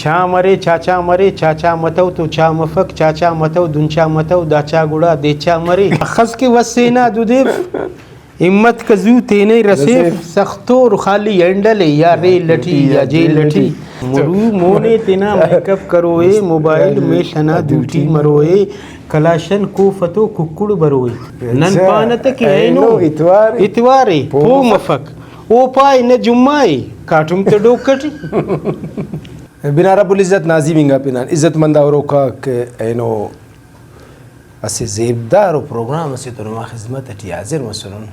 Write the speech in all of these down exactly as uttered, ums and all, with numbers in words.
چا مرے، چاچا مرے، چاچا متو تو چا مفک، چاچا متو دنچا متو، دا چا گڑا دے چا مرے۔ اخس کہ وسینا دودیو، ہمت کہ زو تینے رسیف، رسیف۔ سختور خالی ہینڈل ءِ یا ریل اٹی یا جیل اٹی۔ مرو مونے تینا میک اپ کروئے، موبائل میل انا دوٹی مروئے، کلاشن کوف تو ککڑ بروئے۔ نن اچھا۔ پانہ تہ کہ اینو اینو اتوار ءِ۔ اتوار ءِ، پو پو مفک۔ مفک۔ او پائے نہ جمعہ ءِ، کاٹم تہ ڈوک اٹی۔ بنا رب العزت نازیم انگا پنان عزت مند آ ہروک آک اینو اسہ زیبدار و پروگرام اسے تو نما خذمت اٹی حاضر مسنن۔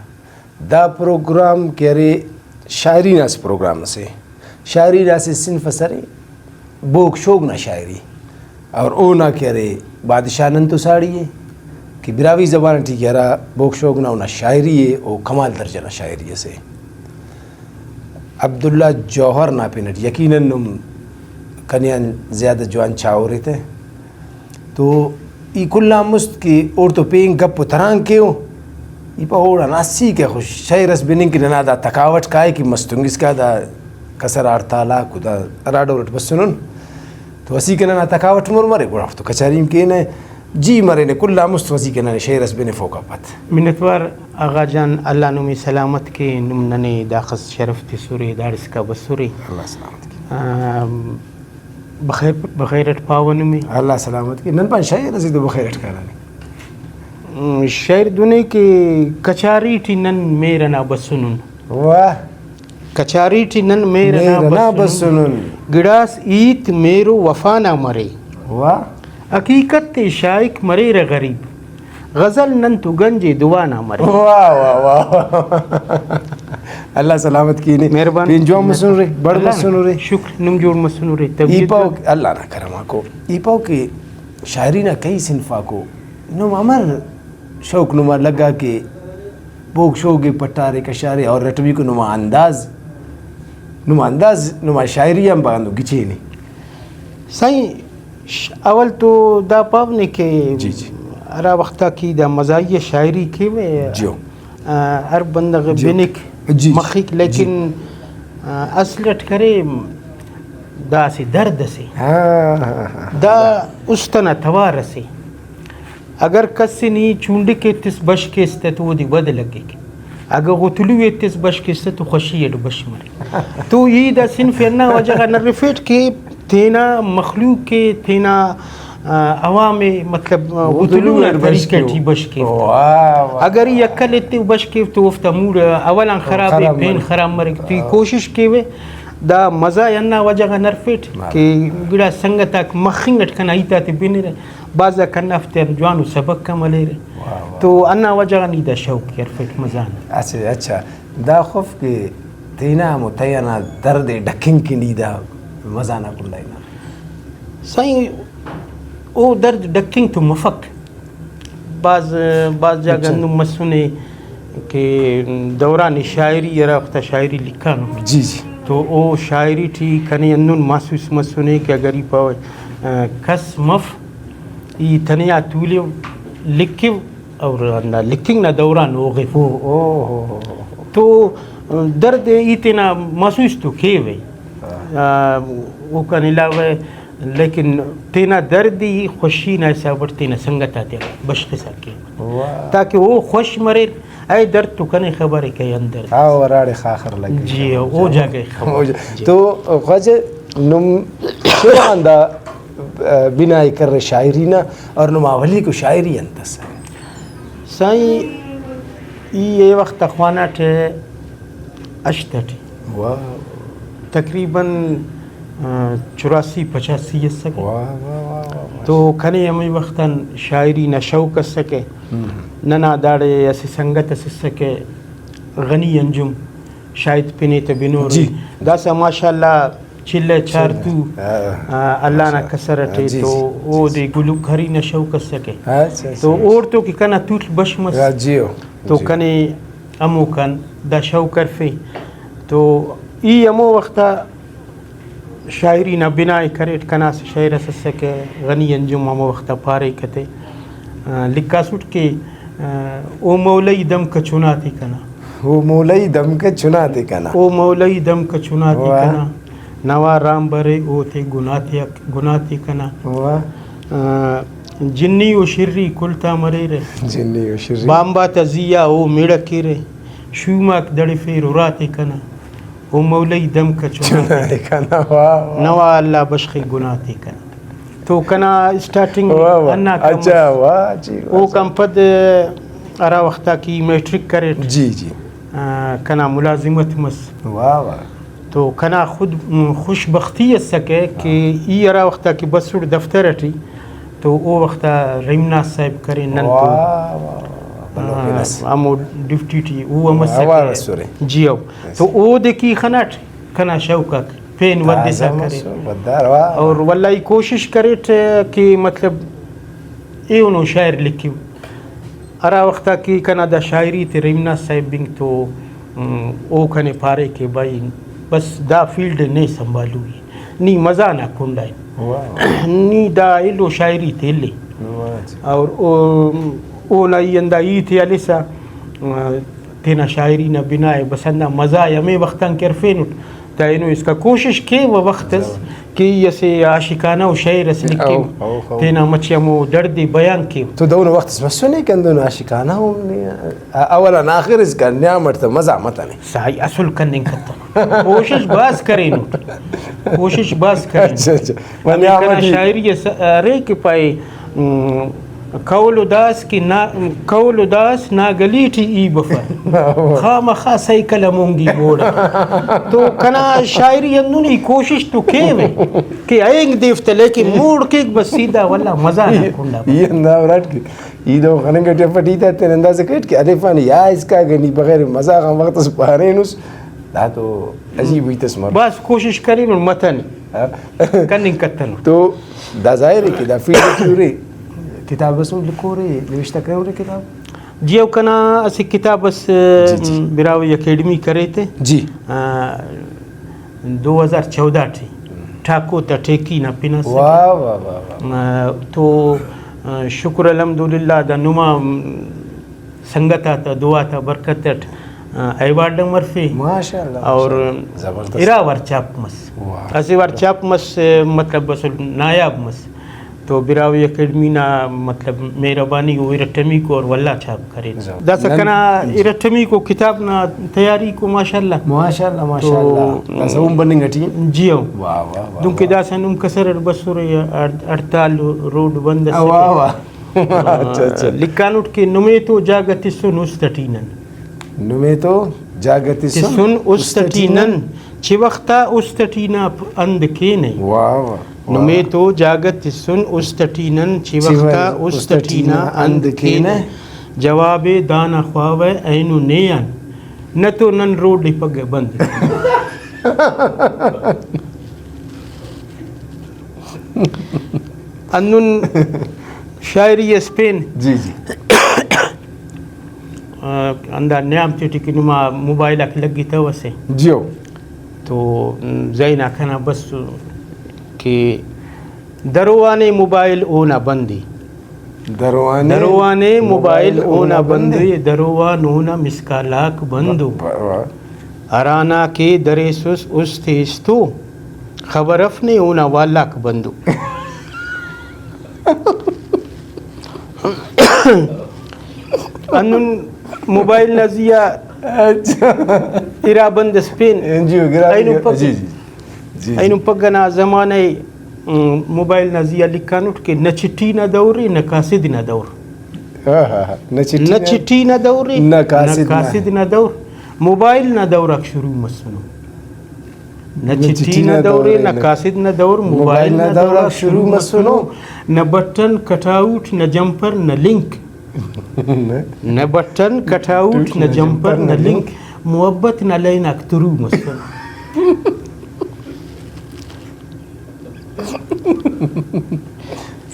دا پروگرام کہ ارے شاعری نا اسہ پروگرام اسے، شاعری نا اسہ صنف اس ارے بوگ شوگ نا شاعری، اور اونا کہ ارے بادشاہ نن تو ساڑی ءِ کہ براہوئی زبان اٹی کہ ہرا بوگ شوگ نا اونا شاعری ءِ او کمال درجہ نا شاعری اسے۔ عبداللہ جوہر نا پن اٹ یقیناً نم کنے آن زیادہ جوان چاہورے تہ۔ تو ای کل آن مست کہ اوڑتون پین گپ و تران کیو، ای پاوہ اوڑان اسیکہ خو شئیر اس بننگ کہ ننا دا تھکاوٹ کائک کہ مستونگ اسکا دا کسر آ ہڑتال آک و دا ہرا ڈول اٹ بسنن تو اسیکہ ننا تھکاوٹ مر مریک گڑا اوڑتون کچاری ہم کینہ۔ جی مرینہ، کل آن مست تو اسیکہ ننے شئیر اس بنفوکا پد۔ منتوار آغا جان، اللہ نمے سلامت کے، نم ننے داخس شرف تسرے، داڑسکا بسرے۔ اللہ سلامت کے۔ آ، بخیر، بخیر اٹ پاوہ نمے۔ اللہ سلامت کے۔ نن پان شئیر اسے تو بخیر اٹ کارہ نے۔ م، شئیر دنے کہ کچاری ٹی نن مہر ئنا بسنن۔ واہ۔ کچاری ٹی نن مہر ئنا مہر ئنا بسنن۔ بسنن۔ گڑاس ہیت مہر و وفا نا مرے۔ واہ۔ حقیقت تے شاہک مریرہ غریب۔ غزل نن تو گنج ءِ دعا نا مرے۔ واہ، واہ، واہ، واہ۔ اللہ سلامت کینے۔ مہربانی۔ پین جوان مسنرے، بڑ اللہ نا مسنرے۔ شکر، نم جوڑ مسنرے، ای طبیعت پاو جوان؟ کہ اللہ نا کرم آکو۔ ای پاو کہ شاعری نا کئی صنف آکو نم امر شوق نما لگا کہ بوگ شوگ ءِ پٹارے کشارے اور رٹبیکو نما انداز، نما انداز، نما شاعری آن بھاز ہندن گچین ءِ۔ سائیں، ش-، اول تو دا پاو نے کہ جی، جی۔ ہرا وخت آ کہ دا مزاحیہ شاعری کیوہ، جیو۔ آ، ہر بندغ جیو۔ بنک جی، جی۔ مخیک، جی۔ لیکن، آ، اصل اٹ کرے دا اسہ درد اسے۔ ہاں، ہاں، ہاں۔ دا است ئنا توار اسے۔ اگر کس نی چونڈک ایتس بش کیس تہ تو اودے ود لگک، اگہ غتلو ایتس بش کیس تہ تو خوشی اٹ بش مریک۔ تو ای دا صنف ءِ ہندا وجہ غان ارفیٹ کہ تینا مخلوق ءِ، تینا، آ، عوام ءِ، مطلب، آ، غتلو غتلو نا اٹ بش طریقہ کیو۔ ٹی بش کیو۔ واہ، واہ۔ اگر ای عقل ایتو بش کیو تو اوفتا موڈ اول آن خراب ءِ، خراب پین مریک۔ خراب مریک۔ تو ای ہاں۔ کوشش کیوہ دا مزہ ءِ ہندا وجہ غان ارفیٹ واہ۔ کہ گڑا سنگت آک مخنگ اٹ کنا ہیت آتے بنرہ۔ بھاز آک ہندافتے آن جوانو سبق ہم ہلیرہ۔ واہ، واہ۔ تو ہندا وجہ غان ای دا شوق ءِ ہرفیٹ مزہ نا۔ اسہ، اچھا، دا خف کہ تینا ہمو تہہ ئنا درد ءِ ڈھکنگ کن ای دا مزہ نا کنڈا ہنارے؟ سائیں، او درد ڈھکنگ تو مفک۔ بھاز، بھاز جاگہ اچھا۔ ہندن مسنے کہ دوران شاعری، ہرا وخت آ شاعری لکھانو۔ جی، جی۔ تو او شاعری ٹی کنے ہندن محسوس مسنے کہ اگر ای پاوہ، آ، کس مف، ای تنیا تولیو، لکھو اور ہندا لکھنگ نا دوران اوغف۔ او، او، او، او، او۔ تو درد ای تینا محسوس تو کیوہ۔ ہاں۔ آ، اوکان علاوہ لیکن تینا درد ای خوشی نا حساب اٹ تینا سنگت آتیان بشخسا کیوہ۔ واہ۔ تاکہ او خوش مریر۔ اے درد تو کنے خبر ءِ کہ اے اندر۔ ہاں، او ہراڑے خاخر لگے۔ جی، او جاگہ ءِ خبر۔ او جا-، جی۔ تو خواجہ نم چنان دا، آ، بنا ءِ کرے شاعری نا، اور نما اولیکو شاعری انت ئسے؟ سائیں، ای اے وخت آ خواناٹہ ہشت ٹی۔ واہ۔ تقریباً، آ، چوراسی پچاسی اسکہ۔ واہ، واہ، واہ، واہ، واہ۔ تو کنے ہمے وخت آن شاعری نا شوق اسکہ۔ ہم۔ ننا داڑے اسہ سنگت اس اسکہ، غنی انجم، شاید پن ءِ تہ بنور ءِ۔ جی۔ داسہ ماشاءاللہ چل ءِ چار چل۔ تو، ہاں۔ آ، اللہ نا ماشاءاللہ۔ کسر اٹے جی، تو جی، جی، اودے جی۔ گلوکاری نا شوق اسکہ۔ اچھا، اچھا، تو اچھا۔ اوڑتون کہ کنا توٹ بش مس۔ ہاں، جی ہو۔ تو جی۔ کنے ہموکان دا شوق ہرفے۔ تو ای ہمو وخت آ شاعری نا بنا ءِ کریٹ۔ کنا اسہ شعر اس اسکہ، غنی انجم ہمو وخت آ پاریکہ تے، آ، لکھاسٹ کہ، آ، او مولئی دمکہ چناتے کنا۔ او مولئی دمکہ چناتے کنا۔ او مولئی دمکہ چناتے واہ۔ کنا۔ نوا رام برے او تے گناہ تے، گناہ تے کنا۔ واہ۔ آ، جنی و شری کل تا مریرہ۔ جنی و شری۔ بامبا تا زی آ او مڑہ کیرہ۔ شوماک دڑفیر اراتے کنا۔ او مولئی دمکہ چنا تے کنا۔ واہ، واہ۔ نوا اللہ بشخے گناہ تے کنا۔ تو کنا اسٹارٹنگ واہ، واہ۔ ہندا کم اچھا، اس۔ واہ، جی، واہ، اوکان پد ہرا وختا کہ میٹرک کریٹ، جی، جی۔ آ، کنا ملازمت مس۔ واہ، واہ۔ تو کنا خود، م، خوش بختی اسکہ کہ ای ہرا وختا کہ بسٹ دفتر ٹی تو او وختا رحیم ناز صاحب کرے نن تو۔ واہ، واہ، واہ، بھلو آ، پن اس۔ ہمو ڈیوٹی ٹی او ہم اسکہ۔ اوار اسرے۔ جی ہو۔ یس۔ تو اودے کی خناٹ کنا شوق آک پین ودسا تازہ کرے۔ مسر، ودار، واہ۔ اور واللہ ای کوشش کریٹ کہ مطلب ایہنو شاعر لکھیو۔ ہرا وختا کہ کنا دا شاعری تے رحیم ناز صاحب بنگ تو، م، او کنے پارے کہ بھائی بس دا فیلڈ نے سنبھالوئی، نی مزہ نا کنڈا ءِ۔ واہ۔ نی دا ایلو شاعری تے اِلے۔ واہ جی۔ اور او، اونا ای ہندا ہیت ءِ ہلسا، آ، تینا شاعری نا بنا ءِ بس ہندا مزہ ءِ ہمے وخت آن کہ ہرفینٹ، دا اینو اسکا کوشش کیوہ وخت اس زبر۔ کہ ای اسہ عاشقانہ و شعر اس لکھیو، او، او، او۔ تینا مچہ ہمو دڑد ءِ بیان کیو۔ تو دہنو وخت اس مسنے کہ ہندن عاشقانہ ہم نے، آ، اول آن آخر اسکا نیام اٹ تہ مزہ متنے۔ سائی اصل کننگ کتنو۔ کوشش بھاز کرینٹ۔ کوشش بھاز کرینٹ۔ اچھا، اچھا۔ ہمے منی کنا آمدی۔ شاعری اس ارے کہ پائے، م، قول و داس کہ نا، قول و داس نا گلی ٹی ای بفر۔ خامخا سائیکل ءِ مونگی موڑ۔ تو کنا شاعری ہندن ای کوشش تو کیوہ کہ اینگ دیفتہ، لیکن موڑ کیک بس سیدھا واللہ مزہ نا کنڈا۔ ای ہندا وراٹ کہ ای دہن خننگ ٹی افٹ، ای دا تینا اندازہ کریٹ کہ الف آن یا اسکا اگہ نی بغیر مزاغ آن وخت اس پارینس، دا تو عجیب ہیت اس مر۔ بس کوشش کرینن متنے، ہاں۔ کننگ کتنو۔ تو دا ظاہر ہے کہ دا فیلڈ ٹی ہورے، کتاب اس ہم لکھورے، نوشتہ کرورے کتاب؟ جی او، کنا اسہ کتاب اس، جی، جی۔ براہوئی اکیڈمی کرے تے۔ جی۔ آ، دو ہزار چودہ ٹی ٹاکو تا ٹیکی نا پن اسکہ۔ واہ، واہ، واہ، واہ۔ آ، تو، آ، شکر الحمدللہ دا نما، م، سنگت آتا دعا تا برکت اٹ، آ، ایوارڈ ہم ہرفے۔ ماشاءاللہ، اور ماشاءاللہ۔ زبردست۔ ارا وار چھاپ مس۔ واہ۔ اسہ وار چھاپ مس، مطلب اسل نایاب مس۔ تو براہوئی اکیڈمی نا مطلب مہربانی او ارٹمیکو اور ولدا چھاپ کرین۔ زبر-، داسہ نن-، کنا ارٹمیکو کتاب نا تیاری کو ماشاءاللہ۔ ماشاءاللہ، تو ماشاءاللہ۔ داسہ اوم بننگ ٹی۔ جی ہو۔ واہ، واہ، واہ، دنکہ واہ۔ داسہ نم کسر اٹ بسرے، ہڑ-، ہڑتال روڈ بند اسکہ۔ واہ، واہ۔ اچھا، اچھا۔ لکھانٹ کہ نمے تو جاگہ تسن است ٹی نن۔ نمے تو جاگہ تسن تسن است است ٹی ٹی نن۔ نن۔ چوختا است ٹی نا پ-، اند کینہ۔ واہ، واہ، واہ۔ نمے تو جاگہ تسن است ٹی نن، چوختا چوختا است ٹی نا اند کینہ۔ جواب ءِ دانا خواوہ اینو نے آن، نہ تو نن روڈ ءِ پگہ بند۔ ہندن شاعری اس پین۔ جی، جی۔ آ، ہندا نیام تیٹی کہ نما موبائل آک لگتو اسے۔ جیو۔ تو، م، ذہن آ کنا بس کہ درو آنے موبائل اونا بندی۔ درو آنے درو آنے موبائل موبائل اونا اونا بندی۔ بندی، درو آن اونا مسکال آک بندو۔ واہ، واہ۔ ہرانا کہ دریسس است استو، خبر اف نے اونا والاک بندو۔ ہندن موبائل نا زی آ اچھا۔ ارا بند اس پین۔ جی، گرا-، اینو پک-، جی، جی۔ جی، جی۔ اینو پگہ نا زمانہ ءِ، م، موبائل نا زی آ لکھانٹ کہ نہ چٹھی نا دور ءِ، نہ قاصد نا دور۔ ہاں، ہاں، ہاں۔ نہ چٹھی نہ نا، چٹھی نا دور ءِ، نہ قاصد نہ نا۔ قاصد نا دور۔ موبائل نا دور آک شروع مسنو۔ نہ نہ چٹھی چٹھی نا نا دور ءِ، دور ءِ، نہ نہ قاصد نا دور، موبائل موبائل نا نا دور دور آک آک شروع شروع مسنو۔ مسنو۔ نہ بٹن کٹ آؤٹ، نہ جمپر، نہ لنک۔ نہ۔ نہ بٹن کٹ آؤٹ، نہ نہ جمپر، جمپر، نہ نہ لنک۔ لنک۔ محبت نا لائن آک ترو مسنو۔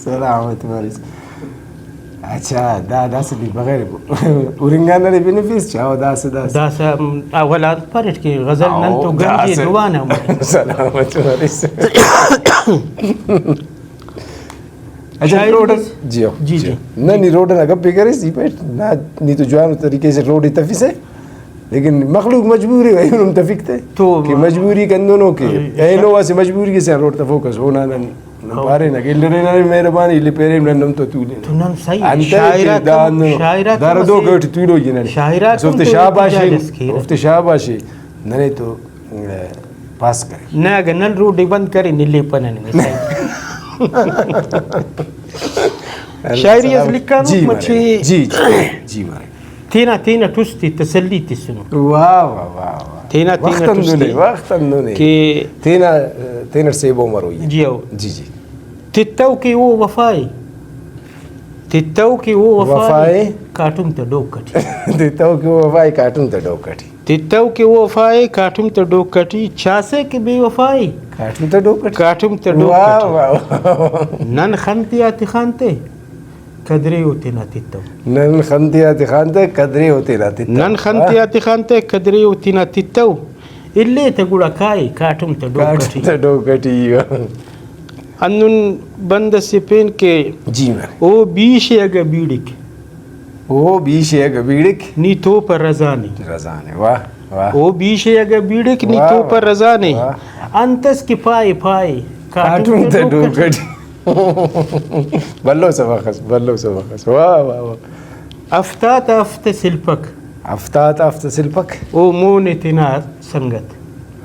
سلامت مریس۔ اچھا، دا داسہ نی بغیر ہرنگا ننے بنفیس چاہو داسہ داسہ۔ داسہ، م، اول آن پاریٹ کہ غزل نن تو او، گنجے داسہ۔ جوان آ مریک۔ سلامت مریس۔ اچھا، شاعری روڈ اس، جی، جی، جی۔ جی۔ نہ، نی روڈ نا گپ ءِ کریس، ای پائٹ، نہ، نی تو جوانو طریقے سے روڈ ءِ تفیسہ۔ لیکن مخلوق مجبور ءِ، ایہن ہم تفک تہ تو کہ مجبوری کندنو کہ اے، اینو اسہ مجبوری سے روڈ تفوکس، اونا نن نن ہو۔ پارینہ کہ الرے ننے مہربانی، الے پیریم نن نم تو تولینہ۔ تو نن صحیح انتئے کہ شاعر آک دا ہم، ہندن شاعر آک ہم دردو اسہ، کہ ٹی تولو جی ننے۔ شاعر آک بس ہم اوفتے تو شاباشی، احتجاج اس کیرہ۔ اوفتے شاباشی ننے تو، ا، پاس کرے۔ نہ، اگہ نن روڈ ءِ بند کرین، الیپہ ننے صحیح۔ شاعری اس سلامت۔ لکھانو جی مچے۔ مہربانی۔ جی، جی، جی مہربانی۔ تینا، تینا ٹس تے تسلی تسنو۔ واہ، واہ، واہ، واہ۔ تینا، تینا وخت ٹس ہندن تے ءِ، وخت ہندن ءِ۔ کہ تینا، تینا سیبو مروئی۔ جی ہو۔ جی، جی۔ تتو کہ او وفائے، تتو کہ او وفائے، وفائے۔ کاٹم تہ ڈوک اٹی۔ تتو کہ او وفائے، کاٹم تہ ڈوک اٹی۔ تتو کہ او وفائے، کاٹم تہ ڈوک اٹی، چاسے کہ بے وفائے، کاٹم تہ ڈوک اٹی۔ کاٹم تہ ڈوک واہ، اٹی۔ واہ، واہ۔ نن خن تیا تخان تہ، قدرے او تینا تتو۔ نن خن تیا تخان تہ، قدرے او تینا تتو۔ نن خن واہ۔ تیا تخان تہ، قدرے او تینا تتو۔ الے تہ گڑا کائے، کاٹم تہ ڈوک کاٹم اٹی۔ تہ ڈوک اٹی۔ ہندن بند اسے پین کہ جی مہربانی۔ او بیش ءِ اگہ بیڑک۔ او بیش ءِ اگہ بیڑک۔ نی توپہ رزانے۔ رزانے، واہ، واہ۔ او بیش ءِ اگہ بیڑک، نی واہ، توپہ واہ، رزانے۔ واہ۔ انت اس کہ پائے، پائے، کاٹم کاٹم تہ تہ ڈوک ڈوک اٹی۔ اٹی۔ بھلو سبخ اس، بھلو سبخ اس۔ واہ، واہ، واہ۔ ہفتاد آ ہفتہ سلپک۔ ہفتاد آ ہفتہ سلپک۔ او مون ءِ تینا سنگت۔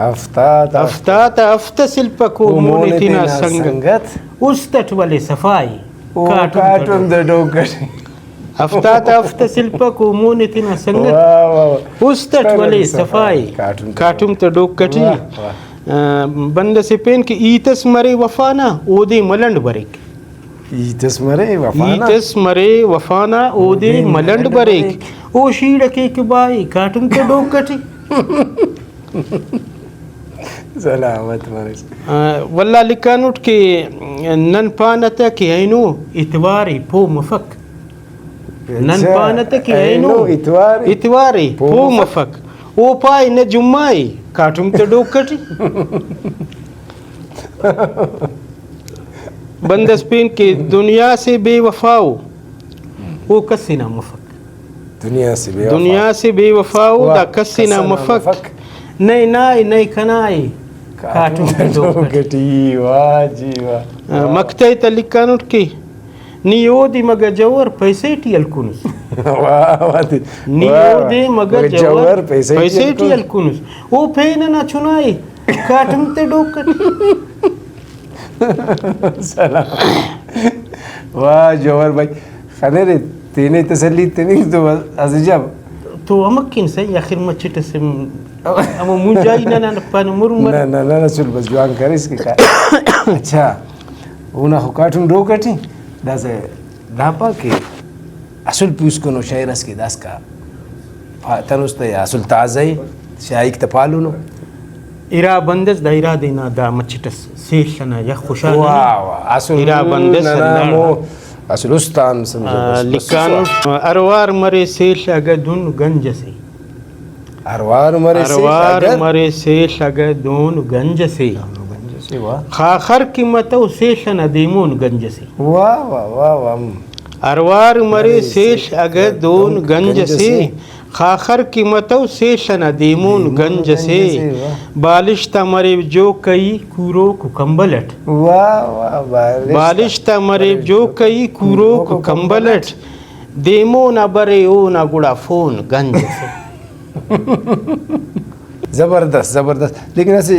ہفتاد آ ہفتاد آ ہفتہ سلپک او او مون ءِ تینا سنگت۔ است اٹ ولے صفائی۔ او کاٹم تہ کاٹم تہ ڈوک اٹی۔ ہفتاد آ ہفتہ سلپک او مون ءِ تینا سنگت۔ واہ، واہ، واہ۔ است اٹ ولے صفائی۔ کاٹم تہ کاٹم تہ ڈوک اٹی۔ واہ، واہ۔ آ، بند اسے پین کہ ہیت اس مرے وفا نا، اودے ملنڈ بریک۔ ہیت اس مرے وفا نا۔ ہیت اس مرے وفا نا، اودے اودے ملنڈ ملنڈ بریک۔ بریک۔ او شیڑ ءِ کیک بھائی، کاٹم تہ ڈوک اٹی۔ سلامت مریس۔ آ، ولدا لکھانٹ کہ نن پانہ تہ کہ اینو اتوار ءِ پہہ مفک۔ نن اچھا، پانہ تہ کہ اینو اینو اتوار ءِ اتوار ءِ پہہ پہہ مفک۔ مفک۔ او پائے نہ جمعہ ءِ، کاٹم تہ ڈوک اٹی۔ بند اس پین کہ دنیا سے بے وفا او، او کس نا مفک۔ دنیا سے بے وفا۔ دنیا سے بے وفا او، واہ، دا کس نا کس نا مفک۔ مفک۔ نئے نا ءِ، نئے کنا ءِ، کاٹم کاٹم تہ ڈوک ڈوک اٹی۔ اٹی، واہ جی واہ۔ آ، مقطع ءِ تہ لکھانٹ کہ نی اودے مگہ جوہر پیسے ٹی ہلکنس۔ واہ، واہ، واہ۔ نی واہ، اودے مگہ مگہ جوہر جوہر پیسے ٹی پیسے ٹی ہلکنس۔ ہلکنس۔ او پین ئنا چنا ءِ، کاٹم تہ ڈوک اٹی۔ سلام۔ واہ جوہر بھائی، خنرے تینے تسلی تننگ تو اسہ جب۔ تو امر کن سہی، آخر مچٹ اسہ ہمو مونجائی ننا پانہ مر مر۔ نہ، نہ، نہ، نہ، چل بس جوان کریس کہ کا-، اچھا، اونا خو کاٹم ڈوک اٹی، داسہ دا پا کہ اسل پوسکنو شئیر اس کہ داسکا پا-، تنوس تہ یا اسل تازہ ءِ، شاعریک تہ پالونو۔ ارا بند اس دا ارا دے نا دا مچٹ اس سیل ئنا یخ خوشحال واہ، واہ، اسل ارا بند اس ننا اللہ ہمو اسل استان سمجھو آ، بس، بس، لکھانو، بس۔ اروار مرے سیل اگہ دن گنج اسے۔ اروار مرے سیل اروار اگہ مرے سیل اگہ دون گنج اسے۔ دون گنج اسے، واہ۔ خاخر کہ متو سیل ئنا دیمون گنج اسے۔ واہ، واہ، واہ، واہ۔ اروار مرے مرے سیل سیل اگہ اگہ دون دون گنج گنج اسے۔ اسے۔ خاخر کہ متو سیل ئنا دیمون دیمون گنج گنج اسے۔ اسے، واہ۔ بالشت آ مریو جو کئی کوروک و کمبل اٹ۔ واہ، واہ، بالشت آ بالشت آ مریو جو کئی کوروک و کمبل اٹ۔ دیمون آ برے اونا گڑا فون گنج اسے۔ زبردست، زبردست۔ لیکن اسہ،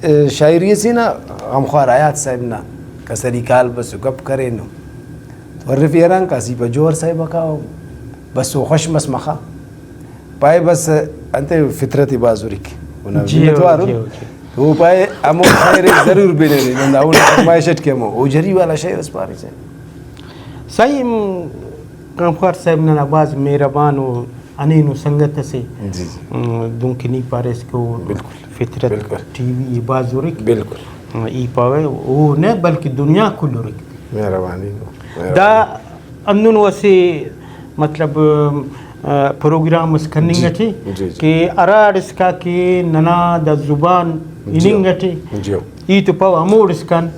ء، شاعری اسے نا غمخوار حیات صاحب نا کسری کال بس گپ کرینو۔ تو ہرفے ہرانگ کاسہ ای پا جوہر صاحب آ کاو، بس او خوش مس مخا۔ پائے بس انتے فطرت ء بھاز ہرک۔ اونا جی، منت وار جی، ان۔ جی۔ تو او پائے ہمو خیر ء ضرور بنینے۔ نن دا اونا فرمائش اٹ کہ ہمو او جری والا شعر اس پاریسہ۔ سائیں، م، غمخوار صاحب ننا بھاز مہربان و ہنینو سنگت اسے۔ جی، جی۔ م، دنکہ نی پاریس کہ او بالکل۔ فطرت بالکل۔ ٹی وی ء بھاز ہرک۔ بالکل۔ م، ای پاوہ او نہ بلکہ دنیا کل ہرک۔ مہربانی۔ دا ہندنو اسہ مطلب، آ، پروگرام اس کننگ جی، اٹی جی، جی۔ کہ ہراڑسکا کہ ننا دا زبان جی۔ ہننگ اٹی جی۔ ای تو پاوہ ہموڑسکان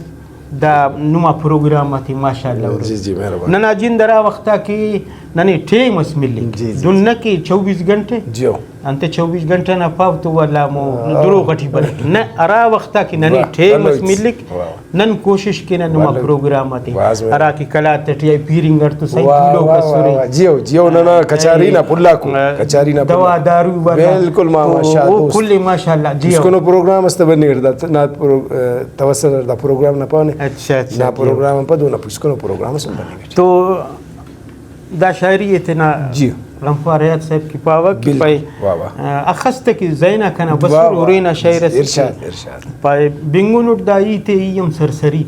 دا نما پروگرام آتے ماشاءاللہ ہرور۔ جی، جی، مہربانی۔ ننا جند ہرا وختا کہ ننے ٹائم اس ملک، جی، جی، دن جی۔ نہ کہ چوبیس گھنٹے جی۔ انتئے چوبیس گھنٹہ نا پاو تو ولدا ہمو دروغ ٹی بریک۔ نہ، ہرا وخت آ کہ ننے واہ، ٹائم اس بھلو ہیت۔ ملک، واہ، واہ۔ نن کوشش کینہ نما بھلو۔ پروگرام آتے، بھاز مہربانی۔ ہرا کہ Kalat T I pairing it تو صحیح واہ، پیلوک واہ، واہ، اسرے۔ واہ۔ جیو، جیو، ننا کچاری نا پلاکو، آ، کچاری نا دوا پلاکو۔ دارو والا۔ بالکل ماما، تو شاد او دوست۔ کل ماشاءاللہ، جیو۔ پوسکنو پروگرام اس تہ بننگ اٹ دا، نا پرو-، آ، توسل اٹ دا پروگرام نا پانے۔ اچھا، اچھا، نا جیو۔ پروگرام آن پد اونا پوسکنو پروگرام اس ہم بننگ اٹ۔ تو دا شاعری ءِ تینا جی۔ غمخوار حیات صاحب کہ پاوہ کہ بالکل۔ پائے، واہ واہ۔ آ، اخس تہ کہ ذہن آ کنا بسر واہ واہ۔ ہُرے نا شاعر اسے ارشاد، کہ ارشاد۔ پائے، بنگنٹ دا ہیت ءِ ای ہم سرسری۔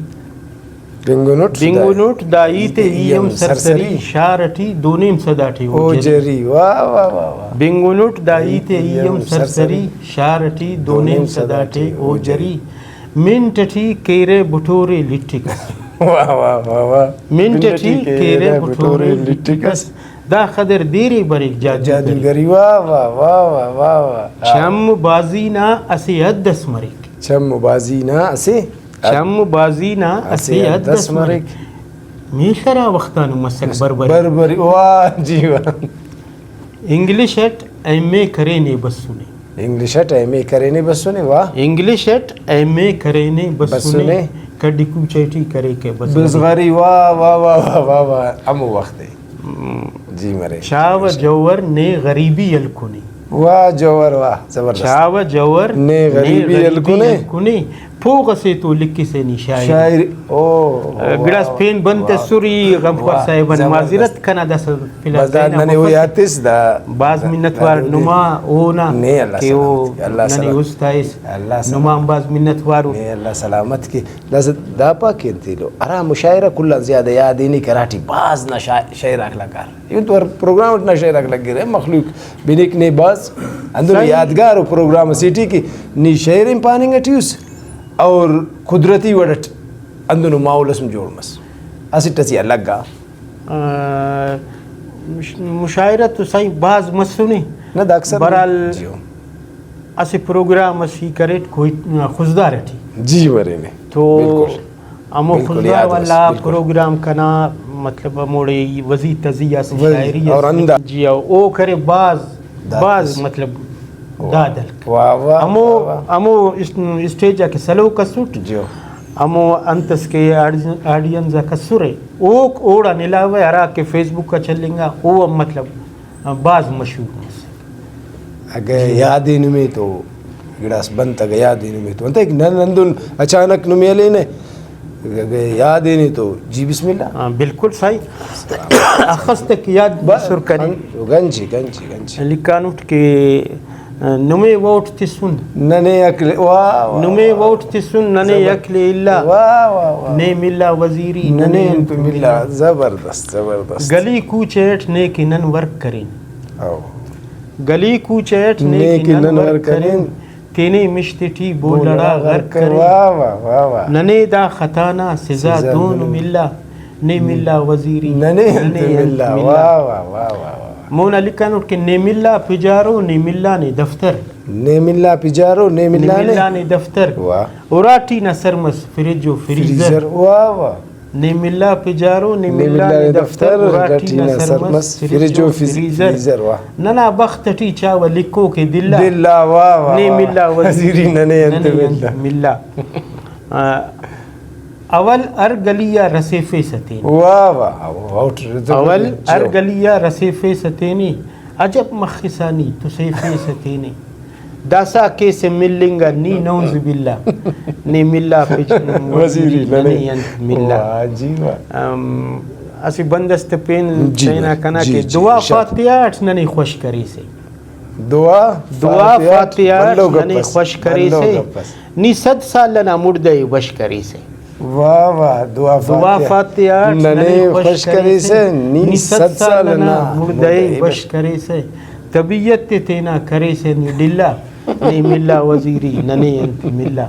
بنگنٹ دا بنگنٹ دا ہیت ءِ ای ہم سرسری، شار ٹی دو نیم سد آٹے او او جری۔ جری۔ واہ واہ واہ واہ۔ بنگنٹ دا ہیت ءِ ای ہم سرسری، شار ٹی دو نیم سد آٹے او جری۔ منٹ ٹی کیرہ بٹورے لٹک اس۔ واہ واہ واہ واہ۔ منٹ ٹی کیرہ بٹورے لٹک اس۔ دا خدر دیرے بریک جادوگری۔ جادوگری، واہ واہ واہ واہ واہ واہ۔ چم بازی نا اسہ حد اس مریک۔ چم بازی نا اسہ چم بازی نا اسہ اسہ حد حد اس اس مریک۔ مریک۔ میخ ہرا وختانو مسک بربری۔ بربری، واہ جی واہ۔ انگلش اٹ ایم اے کرینے بسنے۔ انگلش اٹ ایم اے کرینے بسنے، واہ۔ انگلش اٹ ایم اے کرینے بسنے، بسنے۔ کڈی کوچہ ٹی کریکہ بزغری۔ بزغری، واہ، واہ، واہ، واہ، واہ، واہ۔ ہمو وخت ءِ۔ ہم۔ جی مرے۔ چاوہ جوہر نے غریبی ہلکنے۔ واہ جوہر، واہ، زبردست۔ چاوہ جوہر نے نے غریبی غریبی ہلکنے۔ ہلکنے۔ پوغ اسے تو لکھسہ نی شاعری۔ شاعری، او، گڑاس واہ، پین بند واہ۔ تسر ای غمخوار واہ، صاحب آن زبردست۔ معذرت کنا داسہ فی الحال بس دا ذہن آ ننے او مفک۔ یات اس دا بھاز منت وار ننے او نما اونا نے اللہ کہ او سلامت کے، اللہ ننے سلامت۔ است آئس۔ اللہ سلامت۔ نما ہم بھاز منت وار او۔ نے اللہ سلامت کے۔ داسہ دا پا کہ انت ایلو ہرا مشاعرہ کل آن زیادہ یاد ہنیک ہراٹی بھاز نا شاع-، شاعر آک لگار۔ ایہن تو ہر پروگرام اٹ نا شاعر آک لگرہ، مخلوق بنک نے بھاز ہندنو صحیح۔ یادگار و پروگرام اسے ٹی کہ نی شاعر ہم پاننگ اٹی اس اور قدرتی وڑ اٹ ہندنو ماحول اس ہم جوڑ مس۔ اسٹ اسے آ لگا۔ آ، مش-، مشاعرہ تو سائیں بھاز مسنے۔ نہ، دا اکثر بہرحال جی ہو۔ اسہ پروگرام اس ہی کریٹ کوئی خضدار ٹی۔ جی مرینے۔ تو بالکل۔ ہمو بالکل خضدار یاد مس، والا بالکل۔ پروگرام کنا مطلب ہموڑے ای وزیر تزی اسہ وزیر شاعری اور اس ہندا جی ہو، او کرے بھاز، دا بھاز اس۔ مطلب واہ۔ داد ہلک۔ واہ، واہ، ہمو، واہ، واہ۔ ہمو اس-، اسٹیج آ کہ سلوک اسٹ، جی ہو۔ ہمو انت اس کہ آڈی-، آڈینس آک اسرہ، اوک اوڑان علاوہ ہرا کہ فیس بک آ چلینگا، او ہم مطلب بھاز مشہور مسک۔ اگہ جی۔ یاد ءِ نمے تو گڑاس بنت، اگہ یاد ءِ نمے تو انتئے کہ نن ہندن اچانک نمے ہلینہ، اگہ یاد ءِ نے تو جی بسم اللہ۔ ہاں، بالکل سائیں۔ اخس تک یاد بس، بسر کنے۔ گنجی، گنجی، گنجی۔ لکھانٹ کہ نمے ووٹ تسن۔ ننے عقل، واہ، واہ، نمے واہ۔ ووٹ تسن، ننے زبر-، عقل الا۔ واہ، واہ، واہ۔ نے ملا وزیری، ننے ننے انت انت ملا۔ ملا۔ زبردست، زبردست۔ گلی کوچہ اٹ نے کہ نن ورک کرین۔ او۔ گلی کوچہ اٹ نے نے کہ کہ نن نن ورک ورک کرین۔ کرین۔ تینے مش تیٹی بولڑا بولڑا غر غر کرین۔ کرین۔ واہ، واہ، واہ، واہ۔ ننے دا خطا نا سزا سزا دون دون۔ ملا۔ نے ملا وزیری، ننے انت ننے انت ملا۔ ملا۔ واہ، واہ، واہ، واہ، واہ۔ مونا لکھانٹ کہ نے ملا پجارو، نے ملا نے دفتر۔ نے ملا پجارو، نے ملا نے نے ملا نے دفتر۔ واہ۔ اراٹی نا سرمس فریج و فریزر۔ فریزر، واہ، واہ۔ نے ملا پجارو، نے نے ملا ملا نے نے دفتر، دفتر، اراٹی نا سرمس فریج و فریز-، فریزر۔ فریزر، واہ۔ ننا بخت ٹی چاوہ لکھوک ءِ دلا۔ دلا، واہ، واہ، نے واہ۔ ملا وزیری، وزیری ننے انت ننے ملا۔ انت ملا۔ آ، اول ہر گلی آ رسیفیسہ تینے۔ واہ، واہ، واہ، واہ۔ اول ہر جیو۔ گلی آ رسیفیسہ تینے، عجب مخسا نی تسیفیسہ تینے۔ داسا کیسہ ملنگ آ نی نعوذ باللہ۔ نے ملا پچ وزیری ننے۔ ننے انت ملا۔ واہ جی واہ۔ ام، اسہ بند اس تہ پین جی تینا بھائی، کنا جی، کہ جی، دعا ارشاد۔ فاتحہ اٹ ننے خوش کریسہ۔ دعا دعا فاتحہ فاتحہ اٹ بھلو گپ ننے اس، خوش بھلو کریسہ۔ گپ اس۔ نی صد سال ئنا مڑدہ ءِ بش کریسہ۔ واہ واہ، دعا دعا فاتحہ فاتحہ اٹ ننے ننے خوش خوش کریسہ، کریسہ، نی نی صد صد سال سال ئنا ئنا مڑدہ ءِ مڑدہ ءِ بش بش کریسہ۔ طبیعت ءِ تینا کریسہ نی ڈلا، نے ملا وزیری ننے انت ملا۔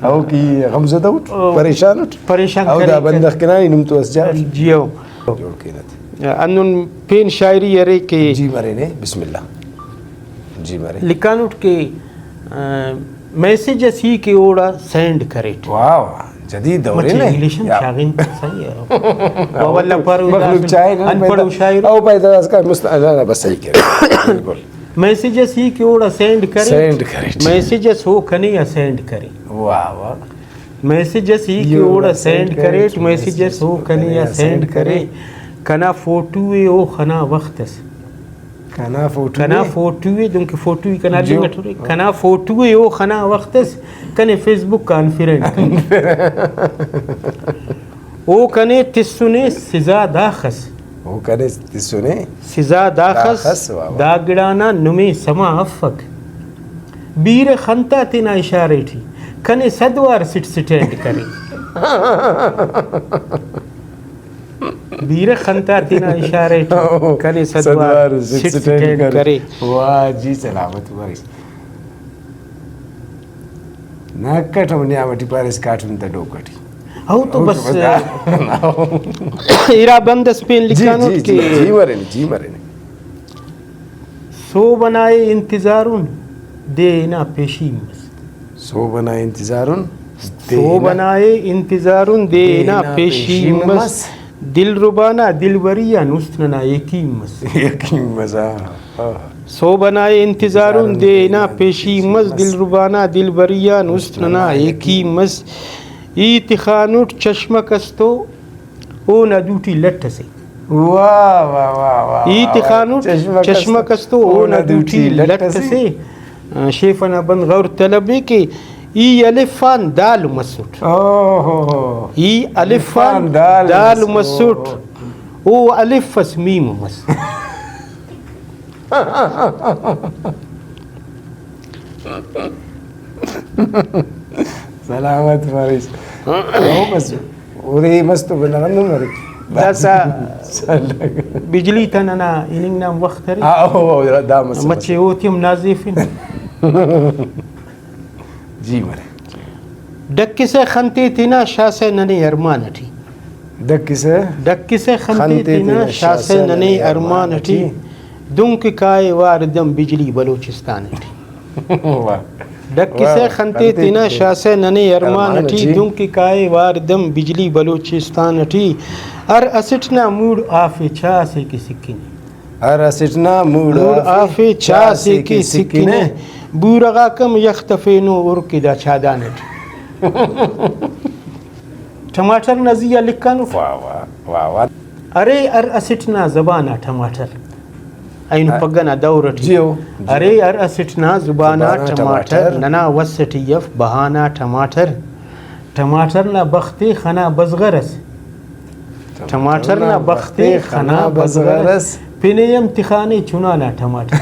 او کہ غمزدہ اٹ، او پریشان اٹ۔ پریشان او دا کریکہ۔ بندغ کنا ای نم تو اس جا۔ جی او۔ جوڑ کینہ تے۔ ہندن پین شاعری ارے کہ جی مرینے، بسم اللہ۔ جی مرے۔ لکھانٹ کہ، آ، میسج اس ہی کہ اوڑا سینڈ کریٹ۔ واہ واہ، جدید دور مچہ ہے نا؟ انگلش ہم یا۔ شاغن صحیح ہے۔ او ولدا پارو مخلوق داسن چاہے نا ان پڑھ و پیدا، شاعر۔ او پیدا اس کا مست-، نہ، نہ، بس صحیح کہہ رہے۔ بالکل۔ میسج اس ہی کہ اوڑا سینڈ کریٹ۔ سینڈ کریٹ۔ میسج اس او کنے آ سینڈ کرے۔ واہ واہ۔ میسج اس ہی کہ اوڑا سینڈ کریٹ، میسج اس او کنے آ سینڈ کرے۔ کنا فوٹو ءِ او خنا وخت اس۔ کنا فوٹو کنا ءِ؟ فوٹو ءِ، دنکہ فوٹو ءِ کنا جو۔ لنگ اٹ ہرے۔ کنا فوٹو ءِ او خنا وخت اس، کنے فیس بک آن فرینڈ کرے۔ او کنے تسنے سزا داخس۔ او کنے تسنے سزا داخس، داخس، واہ واہ۔ دا گڑا نا نمے سما افک۔ بیرہ خنتا تینا اشارے ٹی، کنے صد وار سٹ سٹینڈ کرے۔ بیرہ خنتا تینا اشارے ٹی، کنے صد وار سٹ سٹینڈ کرے۔ واہ جی، سلامت مریس۔ ناکٹ ہم نیام ٹی پاریس، کاٹم تا ڈوک ٹی۔ او تو او بس، تو بس۔ ارا بند اس پین جی، لکھانو جی، کہ جی، جی مرنے، جی مرنے۔ سہب ئنا ءِ انتظارن دے ہنا پیشی مس۔ سہب ئنا انتظارن دے سہب ہنا ئنا ءِ انتظارن دے دے ہنا ہنا پیشی پیشی مس۔ مس۔ دلربا نا دلبری آن است ننا یقین مس۔ یقین مس، آ، آ۔ سہب ئنا ءِ انتظارن دے ہنا پیشی مس۔ دلربا نا دلبری آن است ننا یقین مس۔ ای تخانٹ چشمک اس تو اونا دوٹی لٹ اسے۔ واہ، واہ، واہ، واہ، ای واہ، تخانٹ چشمک اس چشمک تو اس تو اونا اونا دوٹی دوٹی لٹ لٹ اسے۔ اسے۔ آ، شیف ئنا بند غور طلب ءِ کہ ای الف آن دال مسٹ۔ اوہو۔ ای الف آن الف آن دال دال مسٹ۔ مسٹ۔ او الف اس میم مس۔ سلامت مریس۔ او بس، اودے مست تو بندغ ہندن مریک۔ داسا بجلی تا ننا ہننگ نا وخت ارے۔ آ، او، او، دا مست، مچے مست۔ اوتے ہم نازیفن۔ جی مرے۔ ڈکسہ خنتے تینا شاسہ ننے ارمان اٹی۔ ڈکسہ ڈکسہ خنتے خنتے تینا تینا شاسہ شاسہ ننے ننے ارمان ارمان اٹی۔ اٹی۔ دنکہ کائے وار دم بجلی بلوچستان اٹی۔ واہ۔ ڈکسہ واہ، خنتے خنتے تینا تینا۔ شاسہ ننے ارمان ارمان اٹی۔ اٹی۔ دنکہ کائے وار دم بجلی بلوچستان اٹی۔ ہر اسٹ نا موڑ آفے چا اسے کہ سکنے۔ ہر اسٹ نا موڑ موڑ آفے آفے چا چا اسے اسے کہ کہ سکنے۔ سکنے۔ بورہ غاک ہم یخ تفینو ہر کہ دا چادان اٹ۔ ٹماٹر نا زی آ لکھانٹ۔ واہ، واہ، واہ، واہ۔ ارے ہر اسٹ نا زبان آ ٹماٹر۔ اینو آ، پگہ نا دور اٹی۔ جیو، جیو۔ ارے ہر اسٹ نا زبان آ زبان آ ٹماٹر۔ ٹماٹر۔ ننا وس اٹی اف بہانہ ٹماٹر۔ ٹماٹر نا بخت ءِ خنا بزغر ئس۔ ٹماٹر نا بخت ءِ خنا بزغر ئس۔ پن ءِ ہم تخانے چنا نا ٹماٹر۔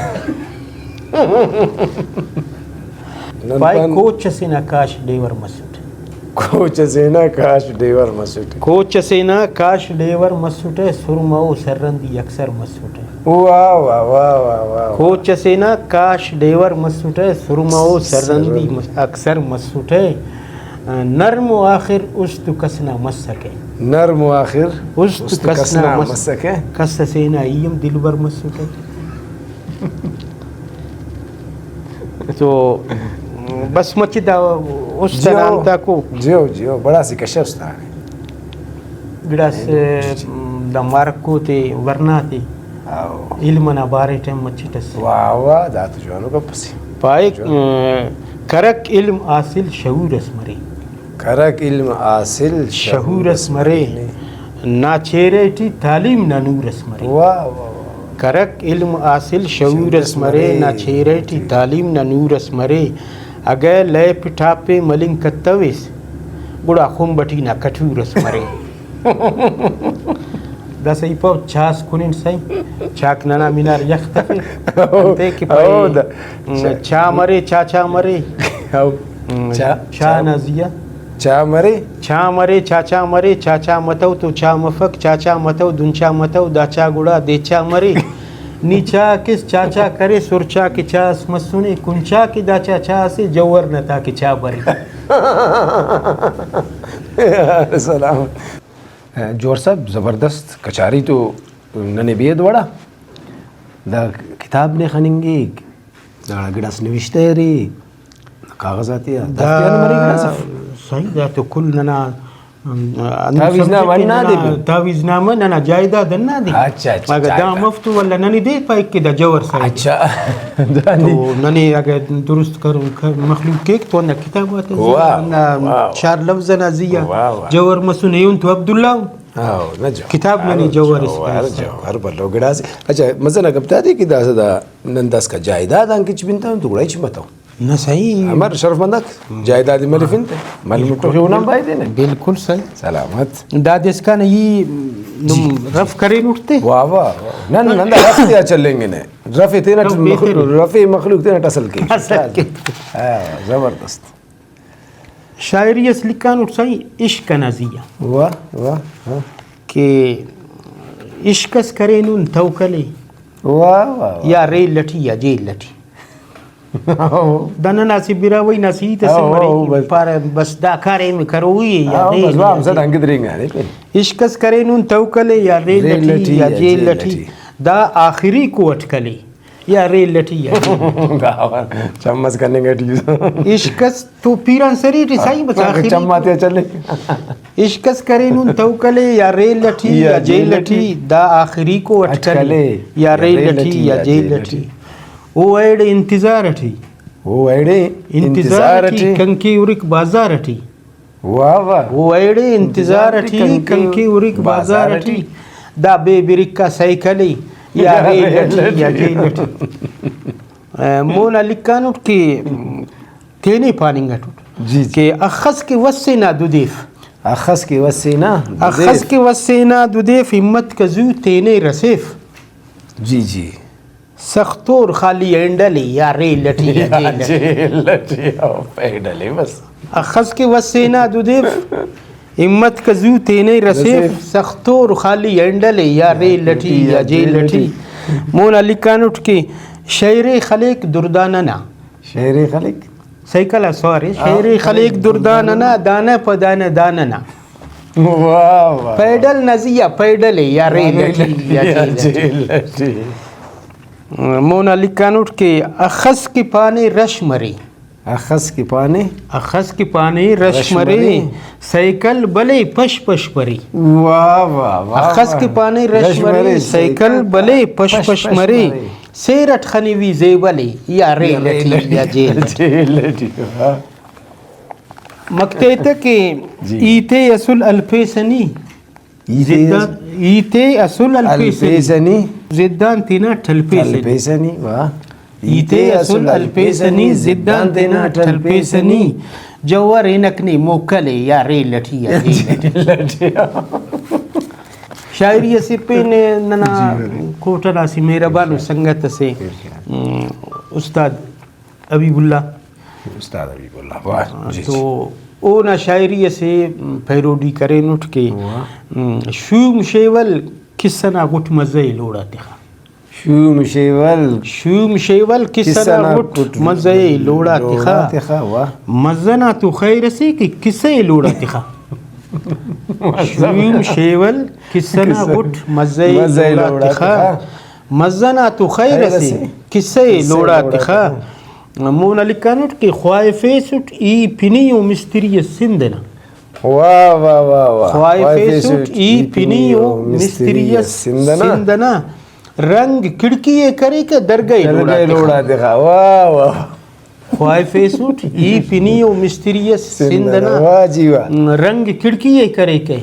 نن پائے پان کوچ اسے نا کاش ڈیور مسٹ۔ کوچ اسے نا کاش ڈیور مسٹ۔ کوچ اسے نا کاش ڈیور مسٹ، سرمہ و سرندی اکثر مسٹ۔ واہ، واہ، واہ، واہ، واہ۔ کوچ اسے نا کاش ڈیور مسٹ، سرمہ و سرندی سرندی۔ مس-، اکثر مسٹ۔ نرم و آخر است کس نا مسکہ۔ نرم و آخر است است کس کس نا نا مس-، مسکہ۔ کس اسے نا ای ہم دلبر مسکہ۔ تو بس مچہ دا است جیو، انا انتاکو۔ جیو، جیو، بڑا سی کشف استاد۔ گڑاس، جی، جی۔ دا مارکو تے ورنا تے آؤ۔ علم انا بارے ٹائم مچٹ اس۔ واہ واہ، دا تو جوانو گپ اسے۔ پائک، جوان۔ کرک علم حاصل شعور اس مرے۔ کرک علم حاصل شعور اس مرے۔ نا چہرہ ٹی تعلیم نا نور اس مرے۔ واہ، واہ، واہ۔ کرک علم حاصل شعور اس مرے، نا چہرہ ٹی تعلیم نا نور اس مرے۔ اگہ لیپ ٹاپ ءِ ملنگ کتویس، گڑا خمب ٹی نا کٹور اس مرے۔ داسہ ای پاو چا اس کننگ سائیں، چاک ننا مینار یخ تفے۔ انتے کہ پائے، او دا۔ چا مرے، چاچا مرے۔ او۔ چا، چا چا۔ نا زیہا۔ چا مرے۔ چا مرے، چاچا مرے، چاچا متو تو چا مفک، چاچا متو دن چا متو، دا چا گڑا دے چا مرے۔ نی چا کس چاچا کریس، ہر چا کہ چا اس مسنے، کن چا کہ دا چا چا اسے، جوہر نا تا کہ چا برے۔ سلام۔ جوہر صاحب، زبردست کچاری تو ننے بے حد وڑا۔ دا کتاب نے خننگک، داڑا گڑاس نوشتہ ارے، کاغذ آتیا، دا دافتے آن مرے گڑاس اف۔ صحیح، دا تو کل ننا ہندن تعویذ سمجھہ نامہ کہ ہندادے ننا بھی؟ تعویذ نامہ ننا جائیداد ہندادے۔ اچھا، اچھا، اگہ دا جائیداد۔ مف تو ولدا ننے دے پائک کہ دا جوہر صاحب۔ اچھا۔ تو ننے اگہ درست کر-، کر-، مخلوق کیک تو ہندا کتاب آتا زی آ، واہ، ہندا واہ۔ شار لفظ ئنا زی آ۔ واہ، واہ۔ جوہر مسنے ایہن تو عبداللہ۔ ہاں، نہ جوہر، کتاب ننے جوہر جوہر، اسکان۔ جوہر بھلو گڑاسے۔ اچھا، مزہ نا گپ دادے کہ داسہ دا نن داسکا جائیداد آن کچ بنتون تو گڑا ہچ متو۔ نہ صحیح۔ امر شرف مند آک جائیداد ملفن تہ، ملمٹو کہ اونا بایدے نہ۔ بالکل صحیح۔ سلامت۔ داد اسکان ای نم جی، جی۔ رف کرینٹ تے۔ واہ، واہ، واہ۔ نہ، نہ، نن دا رف تیا چلینگنہ۔ رف تینٹ رف مخ-، بہترین۔ رف مخلوق تینٹ اصل کے۔ اصل کے۔ ہاں، زبردست۔ شاعری اس لکھانٹ سائیں عشق ئنا زی آ۔ واہ، واہ، واہ۔ کہ عشق اس کرینن توکل ءِ۔ واہ، واہ، واہ۔ یا ریل ئٹی یا جیل ئٹی۔ او۔ دا ننا اسہ براہوئی نا اسہ ہیت اسے او، او، مرے او، کہ بس۔ پارہ بس دا کاریم کروئی ءِ یا او، ریل بس، واہ، ئٹی۔ ہم سا ڈنگ درینگانے پین۔ عشق اس کرینن توکل ءِ یا ریل ریل ئٹی ئٹی یا یا جیل جیل ئٹی۔ ئٹی۔ دا آخریکو اٹکل ءِ۔ یا ریل ئٹی یا ریل ئٹی۔ دا چم اس کننگ ئٹی۔ عشق اس تو پیران سری ٹی سائیں بس آخری چم آتیا چلے۔ عشق اس کرینن توکل ءِ یا ریل ئٹی یا یا جیل جیل ئٹی، ئٹی۔ دا آخریکو اٹکل ءِ اٹکل ءِ یا ریل ئٹی یا جیل ئٹی۔ او ایڑے انتظار ئٹی۔ او ایڑے انتظار انتظار ئٹی ئٹی۔ کنکے ہرک بازار ئٹی۔ واہ واہ۔ او ایڑے انتظار ئٹی کنکے ہرک بازار ئٹی۔ دا بے بریک آ سائیکل ءِ یا ریل ئٹی یا جیل ئٹی۔ مونا لکھانٹ کہ تینے پاننگ ئٹوٹ جی، جی۔ کہ اخس کہ وسے نا دودیف۔ اخس کہ وسے نا دودیف۔ اخس کہ وسے نا دودیف، ہمت کہ زو تینے رسیف۔ جی، جی۔ سختور خالی ہینڈل ءِ یا ریل ئٹی یا یا جیل ئٹی۔ جیل ئٹی، او پیڈل ءِ بس۔ اخس کہ وسے نا دودیف، ہمت کہ زو تینے رسیف، رسیف۔ سختور خالی ہینڈل ءِ یا ریل ئٹی یا جیل ئٹی۔ مونا لکھانٹ کہ شئیرے خلیک دردانہ نا۔ شئیرے خلیک؟ سائیکل آ سوار ءِ۔ ہاں۔ شئیرے خلیک دردانہ نا، دانہ پہ دانہ دانہ نا۔ واہ، واہ، واہ۔ پیڈل نا زی آ پیڈل ءِ یا ریل ئٹی یا جیل ئٹی۔ جیل ئٹی۔ مونا لکھانٹ کہ اخس کہ پانے رش مرے۔ اخس کہ پانے۔ اخس کہ پانے رش رش مرے۔ مرے۔ سائیکل بلے پش پش مرے۔ واہ، واہ، واہ، اخس واہ۔ کہ پانے رش رش مرے، مرے، سائیکل سائیکل بلے پش پش پش مرے۔ مرے۔ سیر اٹ خنیوی زیبل ءِ یا ریل ئٹی یا جیل ئٹی۔ جیل ئٹی، واہ۔ مکتے تہ کہ جی۔ ای تے اسل الپیسہ نی۔ ای تے زدان، ای تے اسل الپیسہ نی۔ الپیسہ نی۔ زدان تینا ٹلپیسہ نی۔ ٹلپیسہ نی، واہ۔ ای تے اسل الپیسہ نی، زدان تینا ٹلپیسہ نی۔ جوہر ہنک نے موکل ءِ یا ریل ئٹی یا جیل ئٹی۔ شاعری اسے پین ننا جی، بلے۔ کوٹہ نا اسہ مہربانو سنگت اسے، ارشاد۔ ام، استاد حبیب اللہ۔ استاد حبیب اللہ، واہ، جی، جی۔ تو اونا شاعری اسے پیروڈی کرینٹ کہ، واہ۔ ام، شوم شیول قصہ نا غٹ مزہ ءِ لوڑا تخا۔ شوم شیول۔ شوم شیول قصہ نا غٹ مزہ ءِ لوڑا تخا۔ واہ۔ مزہ نا تو خیر اسے کہ قصہ ءِ لوڑا تخا۔ شوم شیول قصہ نا غٹ مزہ ءِ لوڑا تخا۔ مزہ نا تو خیر اسے، قصہ ءِ لوڑا تخا۔ مونا لکھانٹ کہ خواہفیسٹ ای پنی و مستری اس سندھ ئنا۔ واہ، واہ، واہ، واہ۔ خواہفیسٹ ای پنی و مستری اس سندھ ئنا۔ سندھ ئنا۔ رنگ کڑکی ءِ کریکہ درگہ ءِ لوڑا تخا۔ واہ، واہ۔ خواہفیسٹ ای پنی و مستری اس سندھ ئنا۔ واہ جی واہ۔ رنگ کڑکی ءِ کریکہ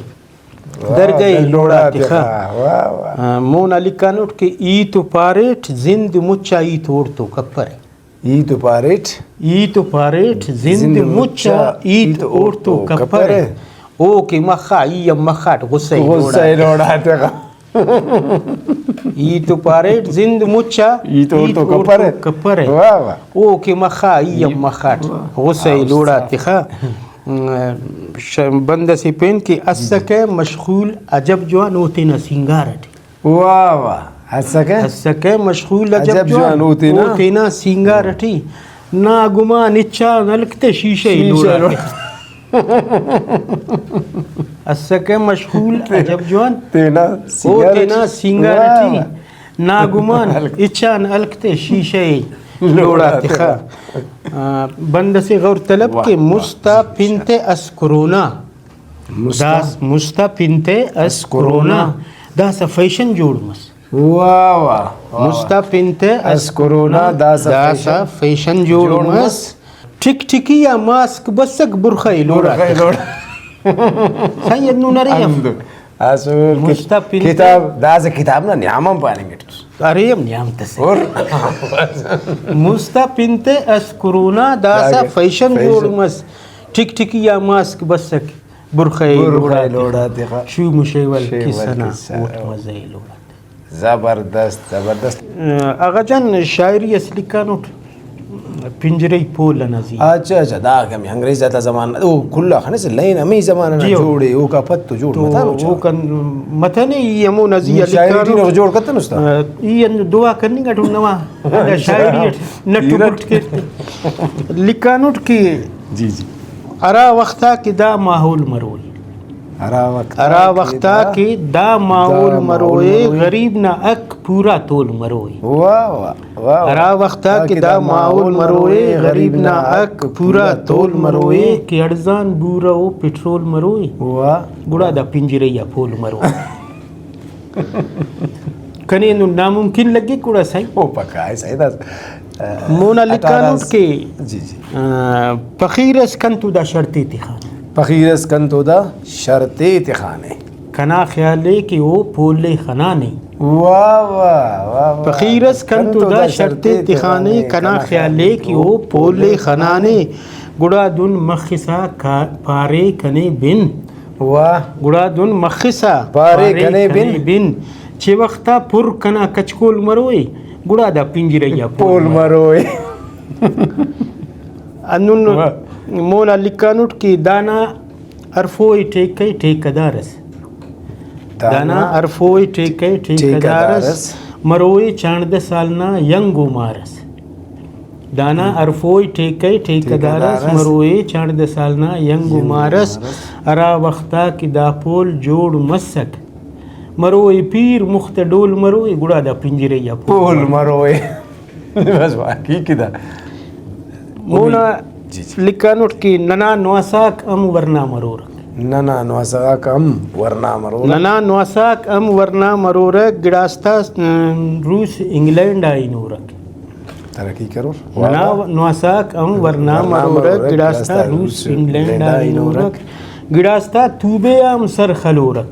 واہ، درگہ ءِ لوڑا تخا۔ واہ، واہ۔ آ، مونا لکھانٹ کہ ای تو پاریٹ زند مچا ہیت اوڑتو کپرہ۔ ای تو پاریٹ۔ ای تو پاریٹ زند زند مچا مچا ہیت ہیت اوڑتو اوڑتو کپرہ۔ کپرہ۔ او کہ مخا ای ہم مخاٹ غصہ ءِ غصہ ءِ لوڑا تخا۔ لوڑا تخا۔ ای تو پاریٹ زند مچا ہیت اوڑتو ہیت اوڑتو کپرہ۔ کپرہ۔ واہ، واہ۔ او کہ مخا ای ہم مخاٹ واہ۔ غصہ ءِ لوڑا تخا۔ ش-، بند اسے پین کہ اسکہ مشغول عجب جوان او تینا سینگار ئٹی۔ واہ واہ، اسکہ۔ اسکہ مشغول عجب عجب جوان جوان او تینا۔ او تینا سینگار ئٹی۔ نا گمان اچان ہلک تے شیشہ ءِ شیشہ لوڑا لوڑا۔ تخا۔ اسکہ مشغول عجب جوان تینا او سینگار تینا ئٹی۔ سینگار واہ ئٹی۔ واہ۔ نا گمان ہلک۔ اچان ہلک تے شیشہ ءِ لوڑا لوڑا تخا۔ تخا۔ آ، بند اسے غور طلب واہ کہ واہ۔ مستا پن تے اس کرونا۔ مستا۔ داس-، مستا پن تے اس اس کرونا۔ کرونا۔ داسہ فیشن جوڑ مس۔ واہ واہ، واہ واہ۔ مستا پن تے اس اس کرونا، کرونا، داسہ داسہ فیشن فیشن جوڑ جوڑ مس۔ مس۔ ٹک ٹکی آ ماسک بسک، برخہ ءِ لوڑا۔ برخہ ءِ لوڑا۔ سائیں، اینو نرے اف۔ ہندن۔ اسل کہ-، مستا پن تے۔ کتاب، داسہ کتاب نا نیام ہم پاننگ اٹ۔ ارے ہم نیام تسے۔ اور؟ مستا پن تے اس کرونا، داسہ داسہ فیشن فیشن۔ جوڑ مس۔ ٹک ٹکی آ ماسک بسک، برخہ ءِ برخہ ءِ لوڑا لوڑا تخا۔ تخا۔ شوم و شیول شیول کسہ نا کسہ۔ اوٹ مزہ ءِ لوڑا تخا۔ زبردست، زبردست۔ اغا جان، شاعری اس لکھانٹ پنجرئی پول ئنا زی۔ اچھا، اچھا، دا کہ ہمے انگریز آتا زمانہ، او کل آ خنسہ لائن ہمے زمانہ نا جی، او۔ جوڑ ءِ، اوکا پد تو جوڑ تو متانو چا؟ اوکان متنے ای ہمو نا زی آ شاعری ٹی لکھانٹ۔ نو جوڑ کتنس تا؟ آ، ای ہندن دعا کننگ اٹ ہن نوا، اچھا۔ شاعری اٹ نٹ و ارٹ۔ بٹ کیر تے۔ لکھانٹ کہ جی، جی۔ ہرا وختا کہ دا ماحول مروئے۔ ہرا وختا ہرا کہ وختا دا، کہ دا ماحول دا ماحول مروئے، مروئے۔ غریب نا حق پورا تول مروئے۔ واہ، واہ، واہ، واہ۔ ہرا وختا کہ دا ماحول مروئے، غریب نا حق پورا تول مروئے، کہ اڑزان بورہ و پٹرول مروئے۔ واہ۔ گڑا دا پنجرئی آ پول مروئے۔ کنے ہندن ناممکن لگک گڑا سائیں۔ او پکا ءِ سائیں، دا، آ، مونا لکھانٹ اٹھارہ کہ، جی، جی۔ آ، پخیر اس کن تو دا شڑتے تخانے۔ پخیر اس کن تو دا شڑتے تخانے۔ کنا خیال ءِ کہ او پول ءِ خنانے۔ واہ، واہ، واہ، واہ۔ پخیر اس کن تو دا شڑتے تخانے، کنا خیال ءِ کہ او پول ءِ خنانے۔ گڑا دن مخسا کا-، پارے کنے بن۔ واہ۔ گڑا دن مخسا پارے پارے کنے کنے بن۔ بن۔ چہ وختا پر کنا کچکول مروئے، گڑا دا پنجرئی آ پول پول مروئے۔ مروئے۔ ہندن واہ۔ مونا لکھانٹ کہ دانا ہرفوئے ٹیکہ ٹیکہ دار ئس۔ دانا دانا ہرفوئے ٹیکہ ٹیکہ ٹیکہ دار دار ئس۔ ئس۔ مروئے چانڑدہ سال نا ینگ و مار ئس۔ دانا ہرفوئے ٹیکہ ٹیکہ دار ئس، ٹیکہ دار ئس۔ مروئے چانڑدہ سال نا ینگ و ینگ و مار ئس۔ مار ئس۔ ہرا وختا کہ دا پول جوڑ مسک، مروئے پیر مخ تہ ڈول مروئے، گڑا دا پنجرئی آ پول پول مروئے۔ بس واقعی کہ دا۔ مونا جی، جی۔ لکھانٹ کہ ننا نواساک ہم ورنا مرورک۔ ننا نواساک ہم ورنا مرورک۔ ننا نواساک ہم ورنا مرورک، گڑاس تا، ام، روس انگلینڈ آ ہنورک۔ ترقی کرور۔ واہ، ننا واہ۔ نواساک ہم ورنا ورنا مرورک، مرورک، گڑاس تا روس انگلینڈ آ ہنورک۔ گڑاس تا توبے آ ہم سر خلورک۔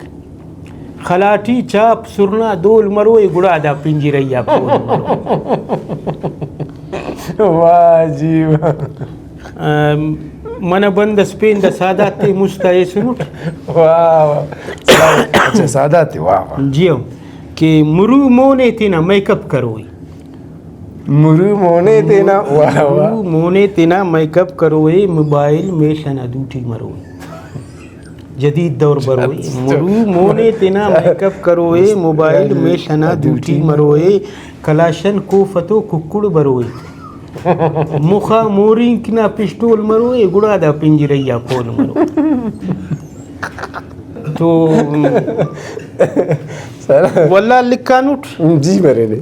خلاٹی چاپ سرنا دول مروئے، گڑا دا پنجرئی آ پول مرو۔ واہ جی واہ۔ ام، منہ بند اس پین دا سادات تے مستا ایسنٹ۔ واہ واہ۔ اچھا، سادات تے، واہ واہ۔ جی ہاں، کہ مرو مونے تینا میک اپ کروئے۔ مرو مونے تینا، واہ واہ۔ مرو مونے تینا میک اپ کروئے، موبائل میڷ ئنا دوٹی مروئے۔ جدید دور بروئے، مرو مونے تینا میک اپ کروئے، موبائل میڷ ئنا دوٹی مروئے، کلاشن کوف تو ککڑ بروئے، مخا مورینک نا پسٹول مروئے، گڑا دا پنجرئی آ پول مرو۔ تو سلام۔ ولدا لکھانٹ۔ جی برینے۔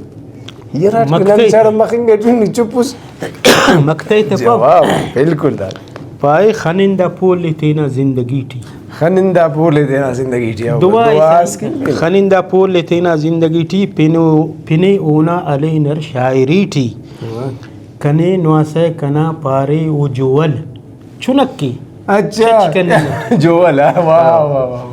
یار، مقطع نن چڑ مخنگ ٹی نی چپ اس۔ مقطع تے پاو۔ جواب، بالکل دا۔ پائے خنندہ پول ءِ تینا زندگی ٹی۔ خنندہ پول ءِ تینا زندگی ٹی، او دعا دعا اس اس کہ۔ خنندہ پول ءِ تینا زندگی ٹی، پنو-، پنے اونا ہلینر شاعری ٹی۔ واہ۔ کنے نواسہ کنا پارے او جوول۔ چنک کہ اچھا۔ چچ کننگ۔ جوول، آ، واہ، واہ، واہ، واہ۔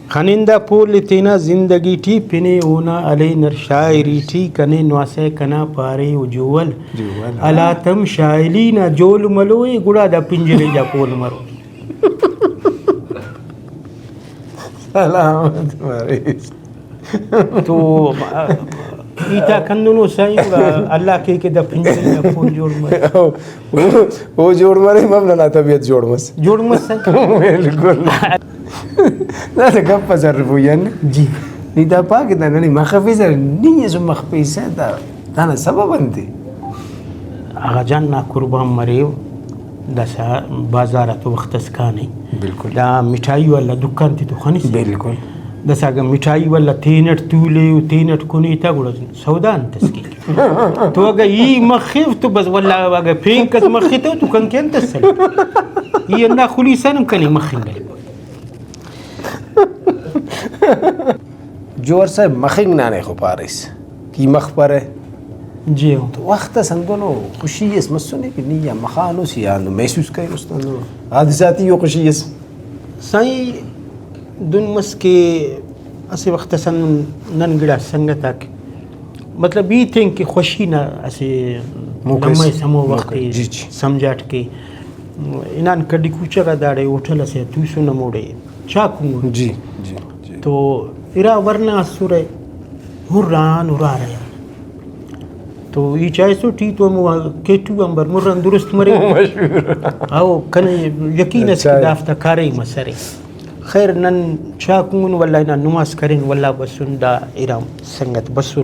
خنندہ پول ءِ تینا زندگی ٹی، پنے اونا ہلینر شاعری ٹی، کنے نواسہ کنا پارے او جوول۔ جوول، ہاں۔ ہلاتم شاعری نا جول ملوئے، گڑا دا پنجرئی آ پول مرو۔ سلامت مریس۔ تو، آ، ہیت آک ہندنو سائیں، گڑا اللہ کے کہ دا پنجرئی نا پول جوڑ مرے۔ او، او، او جوڑ مرے، مم ننا طبیعت جوڑ مس۔ جوڑ مس سائیں۔ بالکل۔ داسہ گپ اس ارفوئی آن۔ جی۔ نی دا پا کہ دا ننے مخفسہ، نی اسہ مخفسہ، دا، دانا سبب انت ءِ؟ آغا جان نا قربان مرے، داسہ بازار آ تو وخت اس کانے۔ بالکل۔ دا مٹھائی والا دکان تے تو خنسہ۔ بالکل۔ داسہ اگہ مٹھائی والا تینٹ تولے و تینٹ کنے تا، گڑا سودا انت اس کیک؟ تو اگہ ای مخف تو بس، واللہ اگہ پین کس مخی تو، تو کن کے انت اس سلے؟ ای ہندا خلیسہ نم کنے مخنگ ءِ۔ جوہر صاحب، مخنگ نا نے خو پاریس کہ ای مخ پرہ۔ جی ہو۔ تو وخت اس ہندنو خوشی اس مسنے کہ نی یا مخانوس یا ہندن محسوس کریس، ہندنو حادثاتی و خوشی اس؟ سائیں، دن مس کہ اسہ وخت اس ہندن نن گڑاس سنگت آک، مطلب، ای تھنک کہ خوشی نا اسہ موقع اس۔ لمحہ اس ہمو وخت موقع، جی، جی۔ سمجھاٹ کہ ہنان کڈی کوچہ غا داڑے ہوٹل اسے آ توسن ہموڑے چاکونگن۔ جی، جی، جی۔ تو ارا ورنا اسرہ، ہر آن ہرا رہے آن۔ تو ای چائسٹ ای تو ہمو کیٹو آنبار مران درست مرے۔ مشہور۔ او کنے یقین اس کہ اچھا۔ دافتا کاریم اس ارے۔ خیر نن چاکونگن، ولدا ہنا نماز کرین، ولدا بسن دا ارا سنگت بسر،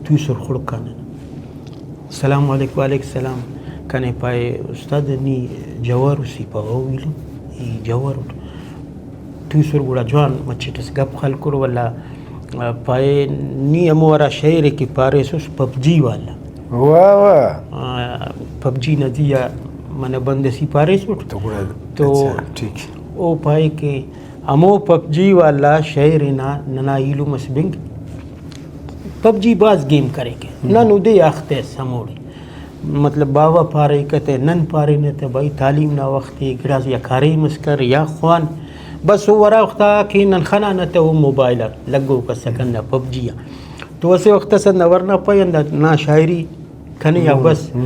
توسر خڑک آ نن۔ السلام علیکم۔ وعلیکم السلام۔ کنے پائے، استاد نی جوہر اسی پاوہ، او ایلم ای جوہر اٹ۔ توسر گڑا جوان مچٹ اس گپ خلکر، ولدا پائے نی ہمو ہرا شعر ءِ کہ پاریسس پب جی والا۔ واہ واہ۔ آ، پب جی نا زی آ منہ بند ئسے پاریسٹ۔ تو گڑا تو اچھا، ٹھیک۔ او پائے کہ ہمو پب جی والا شعر انا ننا ایلم اس بنگ، پب جی بھاز گیم کریکہ۔ ہم۔ نن اودے آختہ اس ہموڑے۔ مطلب باوہ پاریکہ تہ، نن پارینہ تہ بھئی تعلیم نا وخت ءِ، گڑاس یا کاریم اس کر یا خوان۔ بس او ہرا وخت آ کہ نن خنانہ تہ او موبائل آ لگوک اس ہندا پب جی آ۔ تو اسہ وخت اس ہندا ورنا پائے ہندا نا شاعری کنے آ ہم، بس۔ ہم۔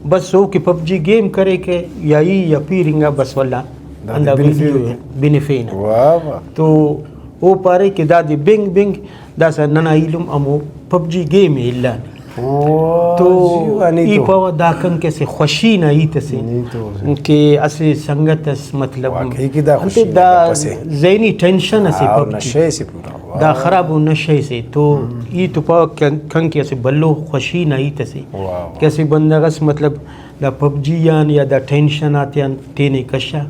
بس او کہ پب جی گیم کریکہ یا ای یا پیر انگا بس ولدا دادے ہندا بنفیوہ۔ ویڈیو ءِ بنفینہ۔ واہ واہ۔ تو او پارے کہ دادے بنگ بنگ داسہ ننا ایلم ہمو پب جی گیم ءِ الانے۔ واہ، تو جی، انی ای تو۔ پاوہ دا کن کہ اسہ خوشی نا ہیت اسے نی تو۔ کہ اسہ سنگت اس مطلب واقعی کہ دا انتے خوشی نا دا گپ اسے۔ ذہنی ٹینشن اسے ہاں، پب جی۔ نشے سے پورا۔ واہ۔ دا خراب و نشے سے تو ہم۔ ای تو پاوہ کن، کن کہ اسہ بھلو خوشی نا ہیت اسے۔ واہ، واہ۔ کہ اسہ بندغ اس مطلب دا پب جی آن یا دا ٹینشن آتیان تینے کشا۔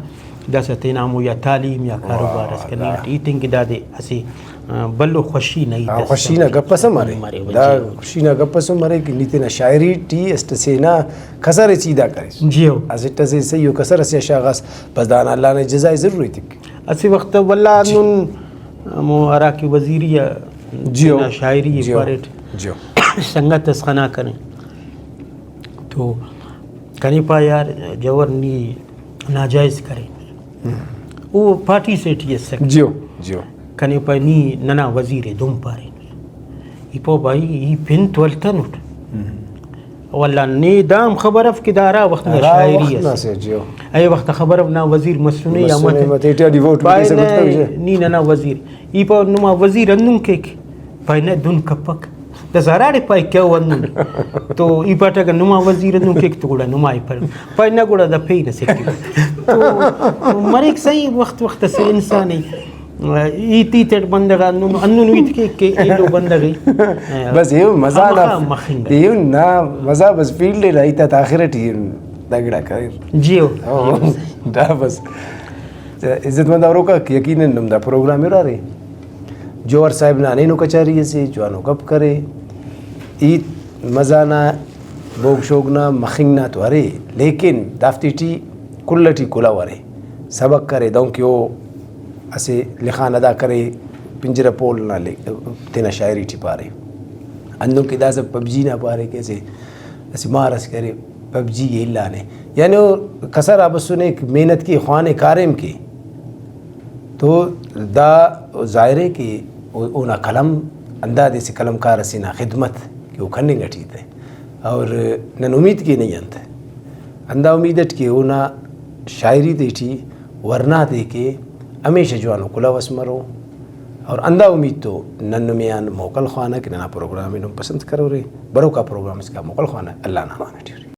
داسہ تینا ہمو یا تعلیم یا کاروبار اس واہ، کننگ دا۔ اٹ ای تنکہ دادے اسہ، آ، بھلو خوشی نا ہیت ہاں، اس خوشی نا گپ اس ہم ارے۔ مرے، دا جی۔ خوشی نا گپ اس ہم ارے کہ نی تینا شاعری ٹی اسٹ اسے نا کسر ءِ چیدہ کریس۔ جی ہو۔ اسٹ اسے صحیح و کسر اسے آ شاغاس، بس دانا اللہ نے جزا ءِ ضرور ایتک۔ اسہ وخت ولدا جی۔ ہندن ہمو ہرا کہ وزیری آ جی ہو۔ تینا شاعری ءِ جی ہو۔ پاریٹ۔ جی ہو۔ سنگت اس خنا کنے۔ تو کنے پا یار جوہر نی ناجائز کرے۔ ہم۔ او پارٹی سے ٹی اسک۔ جیو، جیو۔ کنے پائے نی ننا وزیر ءِ دن پارے۔ ای پاو بھائی، ای پن تو ہلتنٹ۔ ہم۔ ولدا نے دا ہم خبر اف کہ دا ہرا وخت نا ہرا شاعری وخت نا اس۔ سے، جیو۔ اے وخت خبر اف نا وزیر مسنے یا مسنے، مت۔ مت ایٹی آ ڈیووٹ پائے مریسہ نہ، گڑا تو نی ننا وزیر۔ ای پاو نما وزیر ہندن کیک۔ پائے نہ، دن کپک۔ داسہ ہراڑے پائے کہ او ہندن۔ تو ای پاٹہ اگہ نما وزیر ہندن کیک تو گڑا نما ای پر۔ پائے نہ، گڑا دا پین اسے کیک۔ تو مریک صحیح، وخت وخت اسے انسان ءِ ہیت ہیت اٹ بندغ آ ہندن، ہندن ہیت کیک کہ ایلو بندغ ءِ بس ایہن مزہ نا خامخا مخنگ۔ ایہن نا مزہ بس فیلڈ نا ہیت آتا آخر ٹی ایہن دا گڑا کریر۔ جی ہو۔ ہاں، دا بس۔ عزت مند اوروکا کہ یقیناً نم دا پروگرام ارارے۔ جوہر صاحب نا ہنینو کچاری اسے، جوانو گپ کرے۔ ہیت مزہ نا، بوگ شوگ نا، مخنگ نا تو ارے، لیکن دافتے ٹی کل ٹی کلہو ارے، سبق ارے، دہنکہ او اسہ لخان ادا کرے، پنجرہ پول نا لے-، تینا شاعری ٹی پارے۔ ہندن کہ داسہ پب جی نا پارے کہ اسہ، اسہ مار اس کہ ارے، پب جی ءِ الانے، یعنی او کسر آ بسنے کہ محنت کے، خوانے، کاریم کے۔ تو دا ظاہر ءِ کہ او-، اونا قلم ہندادے اسہ قلم کار ئسے نا خدمت کہ او کننگ ٹی تہ، اور نن امید کینہ ای انت، ہندا امید اٹ کہ اونا شاعری تے ٹی ورنا تے کہ ہمیشہ جوانو کلہو اس مرو، اور ہندا امید تو نن نمے آن موکل خوانہ کہ ننا پروگرام ءِ نم پسند کرورے۔ بروکا پروگرام اسکا موکل خوانہ، اللہ نا امان ٹی ارے۔